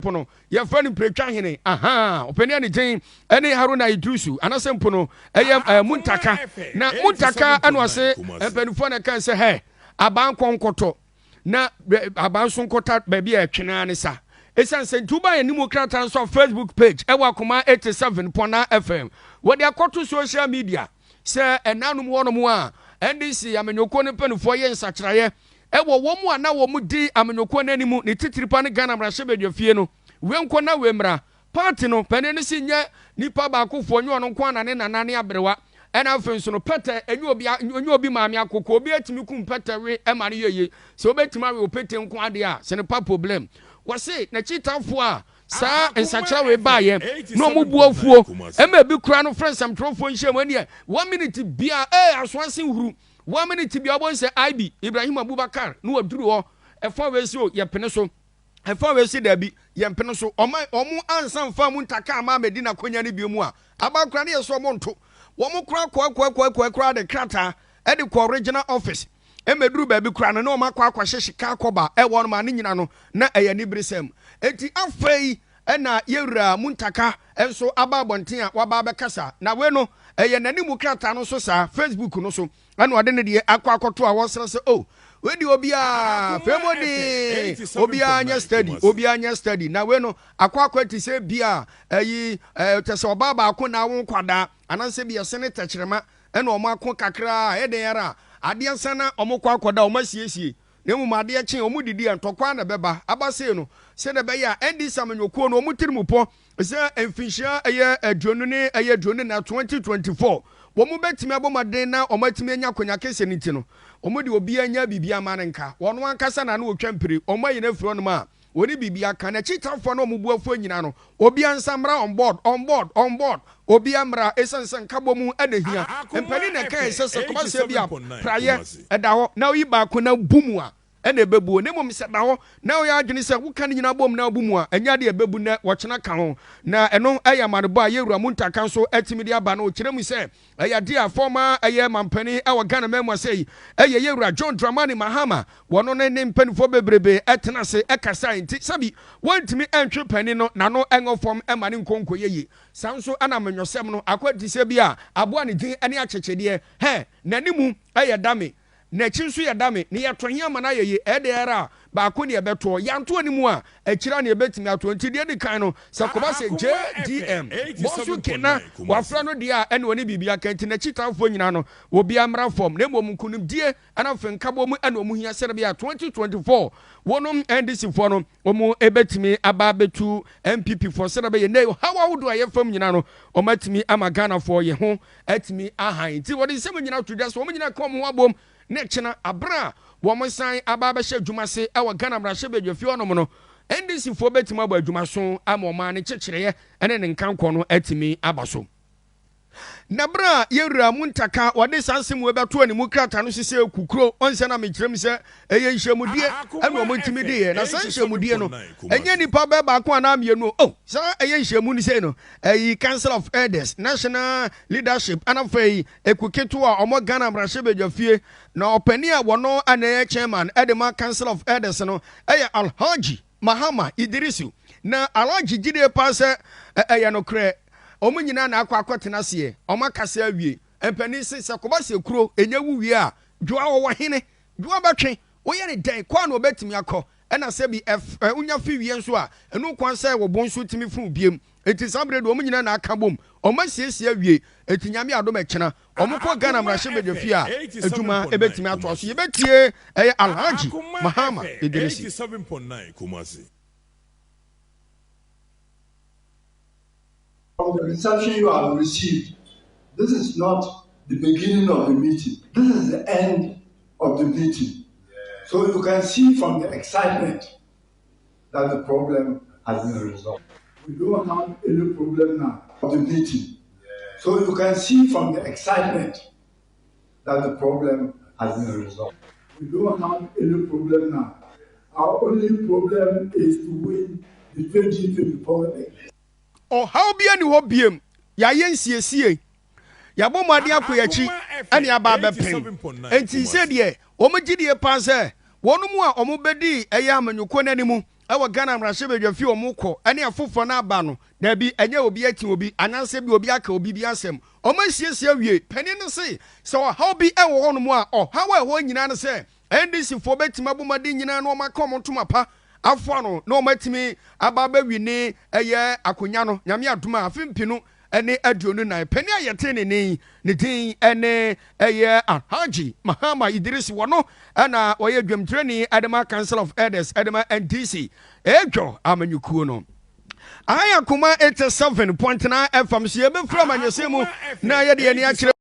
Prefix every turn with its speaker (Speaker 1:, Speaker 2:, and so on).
Speaker 1: Mpo no, yɛfrɛ no mpiretwa hene. Ahaa, ɔpanin a ne din ne Haruna Iddrisu, anaasɛ mpo no, ɛyɛ ɛɛ Muntaka. Na Muntaka ɛna ɔse mpanimfoɔ na ɛka sɛ, hɛ, abaa nkɔ nkɔtɔ, na abaa nso nkɔta baabi a ɛtwe naa ne sa. Ɛsiane sɛ nti woba yɛn anim krataa nso a Facebook page ɛwɔ Akoma 87.9 FM. Wɔde akɔto social media sɛ ɛnanom hɔnom a NDC amanyɔkuo no mpanimfoɔ yɛ nsakyeraeɛ Wɔ wɔn a na wɔdi amanyɔkuo no anim, ne titiri pa ne Ghana mmarahyɛbadwafie no, wei nkɔ na wei mmra. Party no panin no se nyɛ nipa baakofoɔ, nyɛ ɔno nko ara na ne nana ne aberewa. Ɛna afei nso no pɛtɛ, ɛnyɛ obi, ɛnyɛ obi maame akoko, obi atumi kum pɛtɛ we ma no yɛ yie. Sɛ wobɛtumi awe wo pete nko ara deɛ a, sɛ ne pa problem. Wɔse n'akyitafoɔ a saa nsakyera wei baeɛ na wɔn bo afuo, ɛma ebi koraa no frɛ nsɛmtwerɛfoɔ nhyiamu, ɛneɛ one minute biara, ee asoase huru. One minute bia wobɛhu sɛ IB, Ibrahim Abubakar, na waduru hɔ. Ɛfa wei se o, yɛpene so. Ɛfa wei se daabi, yɛmpene so. Ɔma wɔn ansa mfaa mu ntaka amma ammɛdi n'akonya no bio mu a, aba koraa ne yɛ sɛ wɔn nto. Wɔn koraa kɔɛkɔɛkɔɛkɔɛ koraa de krataa de kɔɔ regional office. Ɛmɛduru baabi koraa no na wɔn akɔ akɔhyehye kaa kɔba ɛwɔ hɔ nom a ne nyina no na ɛyɛ aniberesɛm. Enti afei ɛna yɛwura Muntaka nso aba abɔnten a waba abɛkasa. Na wei no, ɛyɛ n'animu krataa no nso saa, Facebook no so ɛna ɔde ne deɛ akɔ akɔto a wɔsrɛ sɛ, oh, wei deɛ obiara, fei mu den, obiara nyɛ steady, obiara nyɛ steady. Na wei no, akɔ akɔ ati sɛ bi a, ɛyi, ɛɛ, kyɛ sɛ ɔbaa baako na awo nkwadaa, anaasɛ bi ɛse ne tɛkyerɛma, ɛna wɔn ako kakra a, ɛyɛ den ara a, adeɛ nsa na wɔn kɔ akɔda, wɔn asiesie. Na mmom adeɛ kye a, wɔdidi a, ntɔkwa ara na ɛbɛba. Aba sei no, sɛdeɛ ɛbɛyɛ a NDC amanyɔkuo no wɔn tirim pɔ sɛ mfinhyia ɛyɛ aduonu ne ɛyɛ aduonu nnan, 2024, wɔn bɛtumi abɔ mmɔden na wɔn atumi anya akonya kɛseɛ no nti no, wɔn deɛ obiara nya biribi ama no nka. Wɔn ankasa na na wɔtwa mpire, wɔn ayi no afiri hɔnom a, Wɔne biribi aka. N'akyitafoɔ ne wɔn boafoɔ nyinaa no, obiara nsa mmra on board, on board, on board. Obiara mmra, ɛsiane sɛ nkabɔ mu na ɛhia. Mpanin na ɛkae sɛ, sɛ kɔba sɛ ebia praeɛ da hɔ na woyi baako na bu mu a, ɛna ɛbɛbuo. Na mmom sɛ ɛda hɔ na woyɛ adwene sɛ woka ne nyinaa bom na wobu mu a, ɛnyɛ adeɛ a ɛbɛbu nnɛ, ɔkyena ka ho. Na ɛno yɛ amanebɔ a yɛn Wura Muntaka nso atumi de aba no. Ɔkyerɛ mu sɛ, Ɛyɛ adeɛ a former ɛyɛ mampanin ɛwɔ Ghana man mu ase yi ɛyɛ yɛwura John Dramani Mahama wɔno ne ne mpaninfoɔ bebrebe ɛtena ase ɛkasae nti sɛbi wɔntumi ɛntwe panin no n'ano ɛngɔ fam ɛma ne nkɔ nkɔyɛ yie. Saa nso ɛna amenyɔsɛm no akɔ adi sɛ bi a aboa ne din ɛne akyekyedeɛ hɛ n'animu ɛyɛ dame N'akyi nso yɛ dame, ne yɛtɔ he ama no ayɛ ye, ɛɛdɛ ara a, baako ne yɛbɛtoɔ. Yɛanto anim a, akyire a ne yɛbɛtumi atoɔ. Nti deɛ edi kan no, sɛ kɔba sɛ JDM, Bonsu Ke na wafrɛ no deɛ a, ɛne ɔne biribi aka. Nti n'akyitaafoɔ nyinaa no, obiara mmra fam. Na mmom nkunimdie ɛna afei nkabom ɛna wɔn hia sɛdeɛ ɛbɛyɛ a 2024 wɔnom NDC foɔ no wɔn ɛbɛtumi aba abɛtu NPP foɔ sɛdeɛ ɛbɛyɛ nnɛ ɔhaw ahodoɔ a yɛfam nyinaa no wɔn atumi ama Ghanafoɔ yɛ ho atumi ahan. Nti wɔde nsɛm nyinaa to dwa sɛ wɔn nyinaa ka wɔn ho abom na ɛkyena abere a wɔn san aba abɛhyɛ adwuma ase wɔ Ghana mmarahyɛbadwafie hɔnom no, NDC foɔ bɛtumi abɔ adwumaso ama ɔman no nkyekyereɛ ne ne nkankɔ no atumi aba so. Na berɛ a yɛn wura Muntaka wɔde saa nsɛm wei bɛto animu krataa no so sɛ kukuro, ɔnsɛ na mekyerɛ mu sɛ ɛyɛ nhyiamudie ɛna wɔn ntumi diiɛ. Na saa nhyiamudie no, ɛnyɛ nnipa bɛɛ baako anaa mmienu o. Oh, saa ɛyɛ nhyiamu no sei no, ɛyi Council of Elders, National Leadership, ɛna afei eku ketewa a wɔn Ghana mmarahyɛbadwafie, na ɔpanin a wɔn na ɛyɛ chairman ɛde ma Council of Elders no ɛyɛ Alhaji Mahama Iddrisu. Na Alhaji gyidie paa sɛ ɛyɛ nokorɛ, wɔn nyinaa na akɔ akɔtena aseɛ, wɔn akasa awie. Mpanin se sɛ kɔba sɛ kuro ɛnya wu wie a, dwoa ɔwɔ hene, dwoa bɛtwe, woyɛ no dɛn, kɔ a na ɔbɛtumi akɔ, ɛna sɛ bi ɛf ɛ wonya fi wie nso a, ɛno kwan sɛ wo bo nso tumi funu biem. Enti saa berɛ deɛ wɔn nyinaa na aka bom, wɔn asiesie awie, enti Nyame adom ɛkyena wɔn kɔ Ghana mmarahyɛbadwafie a, adwuma ɛbɛtumi atoa so. Yɛbɛtie ɛyɛ Alhaji Mahama Iddrisu.
Speaker 2: From the reception you have received, this is not the beginning of the meeting. This is the end of the meeting. So you can see from the excitement that the problem has been resolved. We don't have any problem now of the meeting. So you can see from the excitement that the problem has been resolved. We don't have any problem now. Our only problem is to win the 2024 election.
Speaker 1: Ɔhaw biara nni hɔ biom. Yɛayɛ nsiesie. Yɛabɔ mmɔden akɔ yɛn akyi ne aba abɛpem. Enti seesei deɛ, wɔn gye die paa sɛ wɔn mu a wɔbɛdi ɛyɛ amanyɔkuo no anim. wɔ Ghana mmarahyɛbadwafie wɔn kɔ ne afoforɔ no aba no, daabi, ɛnyɛ obi ati obi anaasɛ bi obi aka obi bi asɛm. Wɔn asiesie awie. Panin no se sɛ ɔhaw bi wɔ hɔnom a, ɔhaw a ɛwɔ hɔ nyinaa ne sɛ NDC foɔ bɛtumi abɔ mmɔden nyinaa na wɔn aka wɔn ntoma pa afoa no na wɔn atumi aba abɛwini ɛyɛ akonya no, Nyame adom a, afe mpenu ne 24. Panin a yɛtee ne nne yi, ne din ne ɛyɛ Alhaji Mahama Idris, wɔno na ɔyɛ dwamtirani de ma Council of Elders de ma NDC Edwo amanyɔkuo no. Aha yɛ Akoma 87.9 FM so yɛbɛfiri amanyɔsɛm mu na yɛde yɛn ani akyerɛ.